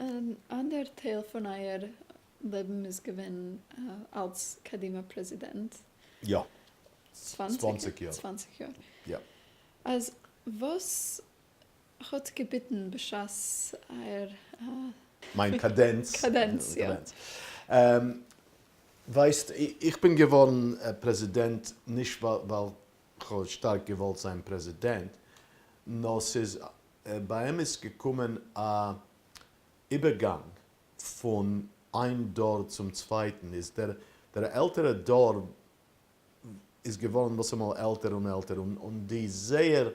אן אנדער טייל פון אייער לעבן איז געווען אלס קדימה פרעזידענט. יא. 20 יאר. 20 יאר. יא. אז וואס האט געביטן בשעת אייער. מיין קאדענץ. קאדענץ, יא. ווייסט, איך בין געווארן פרעזידענט נישט ווייל כ'האב שטארק געוואלט זיין פרעזידענט, נאר ס'איז באמת געקומען א איבערגאנג פון איין דור צום צווייטן, איז דער דער עלטערע דור איז געווארן וואס אמאל עלטער און עלטער, און די זייער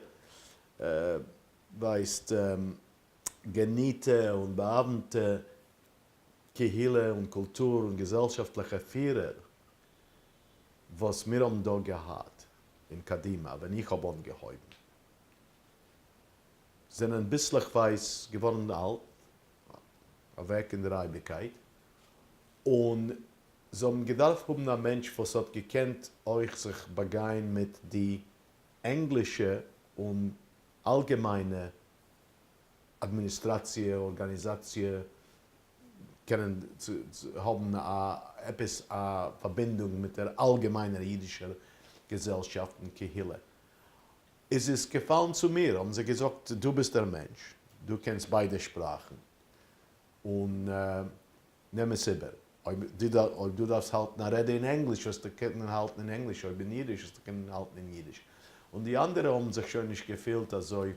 ווייסט געניטע און באהאוונטע קהילה און קולטור און געזעלשאפטליכע פירער וואס מיר האבן דא געהאט אין קדימה ווען איך האב אנגעהויבן זענען ביסלעכווייז געווארן אלט, אוועק אין דער אייביגקייט, און זיי האבן געדארפט האבן א מענטש וואס האט געקענט אויך זיך באגיין מיט די ענגלישע און אלגעמיינע אדמיניסטראציע, ארגאניזאציע, קענען האבן א עפעס א פארבינדונג מיט דער אלגעמיינער אידישער געזעלשאפט און קהילה. איז עס געפאלן צו מיר, האבן זיי געזאגט, דו ביסט דער מענטש, דו קענסט ביידע שפראכן, און נעם עס איבער. אויב דו דארפסט האלטן א רעדע אין ענגליש וועסטו קענען האלטן אין ענגליש, אויב אין אידיש וועסטו קענען האלטן אין אידיש. און די אנדערע האבן זיך שוין נישט געפילט אזוי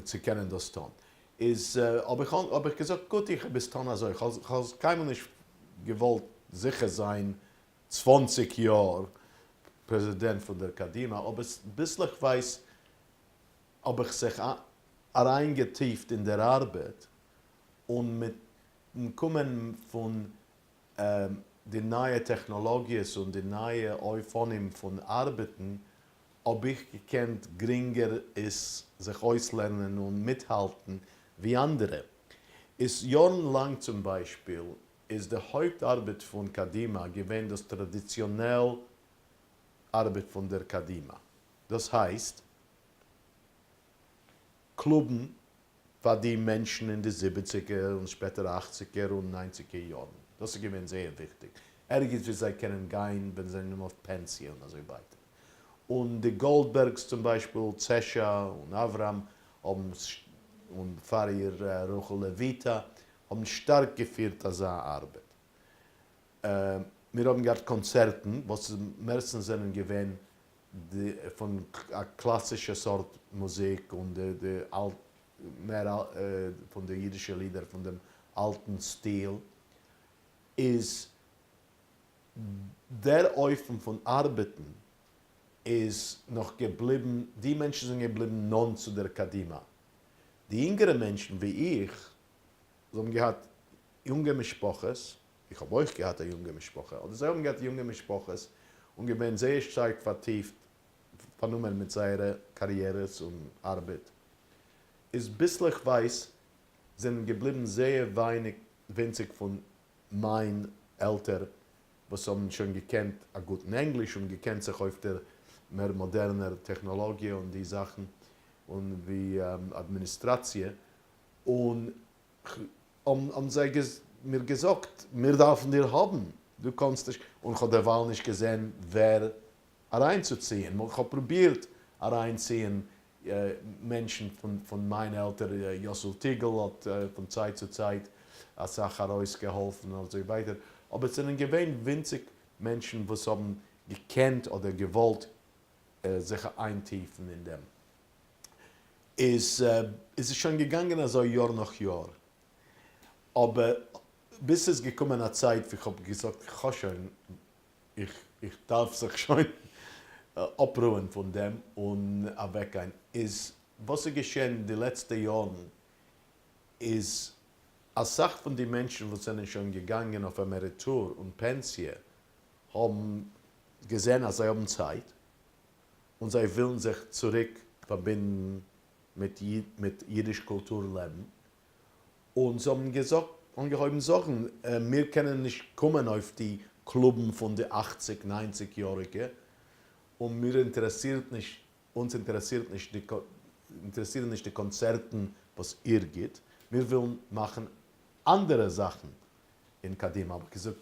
צו קענען דאס טון. איז האב איך האב איך געזאגט גוט איך וועל עס טון אזוי, כ'האב קיינמאל נישט געוואלט זיכער זיין 20 יאר פרעזידענט פון דער קדימה, אבער ביסלעכווייז האב איך זיך אריינגעטיפט אין דער ארבעט, און מיטן קומען פון די נייע טעכנאלאגיעס און די נייע אופנים פון ארבעטן, האב איך געקענט גרינגער עס זיך אויסלערנען און מיטהאלטן ווי אנדערע. איז יארן לאנג צום ביישפיל איז די הויפט ארבעט פון קדימה געווען דאס טראדיציאנעל ארבעט פון דער קדימה, דאס הייסט קלובן פאר די מענטשן אין די זיבעציגער און שפעטער אכציגער און ניינציגער יארן, דאס איז געווען זייער וויכטיג, ערגעץ ווי זיי קענען גיין ווען זיי זענען אויף פענסיע און אזוי ווייטער, און די גאלדבערגס צום ביישפיל, צעשא און אברהם האבן, און פאר איר רחל לעוויטא, האבן שטארק געפירט אזא ארבעט. מיר האבן געהאט קאנצערטן וואס מערסטנס זענען געווען די פון א קלאסישע סארט מוזיק און די די אלט מער פון די אידישע לידער פון דעם אלטן סטיל, איז דער אופן פון ארבעטן איז נאך געבליבן, די מענטשן זענען געבליבן נאנט צו דער קדימה, די אינגערע מענטשן ווי איך, זיי האבן געהאט יונגע משפחות, איך האב אויך געהאט א יונגע משפחה, אדער זיי האבן געהאט יונגע משפחות און געווען זייער שטארק פארטיפט, פארנומען מיט זייערע קאריערעס און ארבעט, איז ביסלעכווייז זענען געבליבן זייער ווייניג, ווינציג פון מיין עלטער וואס האבן שוין געקענט א גוטן ענגליש און געקענט זיך אויף דער מער מאדערנער טעכנאלאגיע און די זאכן און ווי אדמיניסטראציע, און האבן זיי מיר געזאגט, מיר דארפן דיר האבן, דו קאנסט נישט, און כ'האב דערווייל נישט געזען ווער אריינצוציען, כ'האב פרובירט אריינציען מענטשן פון מיין עלטער, יאסל טיגל האט פון צייט צו צייט אסאך ארויסגעהאלפן און אזוי ווייטער, אבער עס זענען געווען ווינציג מענטשן וואס האבן געקענט אדער געוואלט זיך איינטיפן אין דעם. איז איז עס שוין געגאנגען אזוי יאר נאך יאר, אבער ביז ס'איז געקומען א צייט ווי כ'האב געזאגט כ'האב שוין, איך איך דארף זיך שוין אפרוען פון דעם און אוועקגיין, איז וואס איז געשען די לעצטע יארן איז אסאך פון די מענטשן וואס זענען שוין געגאנגען אויף עמעריטור און פענסיע האבן געזען אז זיי האבן צייט און זיי ווילן זיך צוריק פארבינדן מיט מיט אידיש קולטור לעבן, און זיי האבן געזאגט אנגעהויבן זאגן מיר קענען נישט קומען אויף די קלובן פון די אכציג ניינציג יאריגע, און מיר אינטערעסירט נישט אונז אינטערעסירט נישט די. אינטערעסירן נישט די קאנצערטן וואס איר גיט, מיר ווילן מאכן אנדערע זאכן אין קדימה. האב איך געזאגט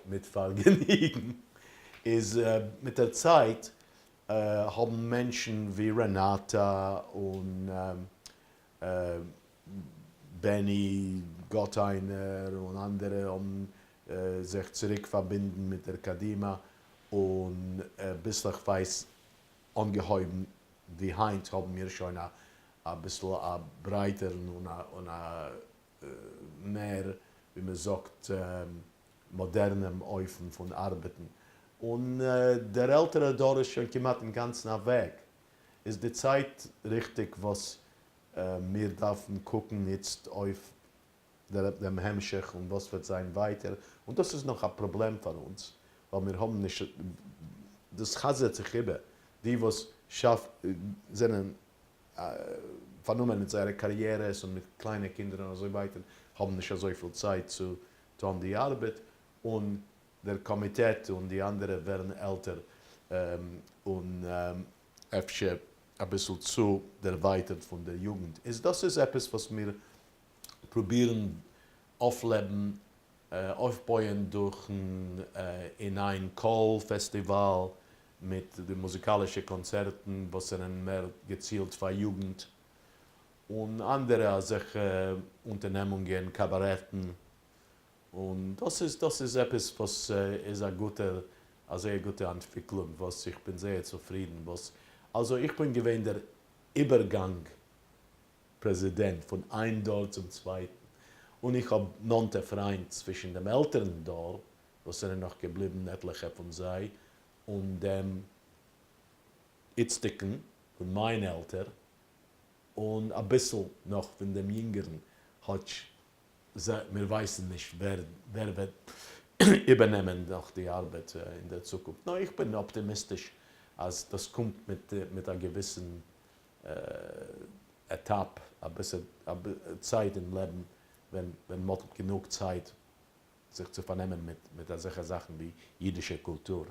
מיט פארגעניגן. איז מיט דער צייט האבן מענטשן ווי רענאטא און בעני גאטיינער און אנדערע האבן זיך צוריק פארבינדן מיט דער קדימה און ביסלעכווייז אנגעהויבן ווי היינט האבן מיר שוין אביסל א ברייטערן און א מער ווי מען זאגט מאדערנעם אופן פון ארבעטן, און דער עלטערער דור איז שוין כמעט אינגאנצן אוועק, איז די צייט ריכטיג וואס מיר דארפן קוקן איצט אויף דעם המשך און וואס וועט זיין ווייטער, און דאס איז נאך א פראבלעם פאר אונז, ווייל מיר האבן נישט, דאס חזר'ט זיך איבער, די וואס זענען פארנומען מיט זייערע קאריערעס און מיט קליינע קינדער און אזוי ווייטער האבן נישט אזויפיל צייט צו טון די ארבעט, און דער קאמיטעט און די אנדערע ווערן עלטער און אפשר אביסל צו דערווייטערט פון דער יוגנט, איז דאס איז עפעס וואס מיר פרובירן אויפלעבן, אויפבויען דורכן אין איין קול פעסטיוואל מיט די מוזיקאלישע קאנצערטן וואס זענען מער געצילט פאר יוגנט, און אנדערע אזעלכע אונטערנעמונגען, קאבארעטן, און דאס איז דאס איז עפעס וואס איז א גוטער א זייער גוטע אנטוויקלונג וואס איך בין זייער צופרידן וואס אלזא איך בין געווען דער איבערגאנג פרעזידענט פון איין דור צום צווייטן, און איך האב נאנטע פריינט צווישן דעם עלטערן דור וואס זענען נאך געבליבן עטליכע פון זיי, און דעם איצטיגן פון מיין עלטער, און אביסל נאך פון דעם יונגערן, כאטש מיר ווייסן נישט ווער וועט איבערנעמען נאך די ארבעט אין דער צוקונפט. נאר איך בין אפטימיסטיש אז דאס קומט מיט א געוויסן עטאפ, אביסל צייט אין לעבן ווען מ'האט גענוג צייט זיך צו פארנעמען מיט אזעלכע זאכן ווי אידישע קולטור.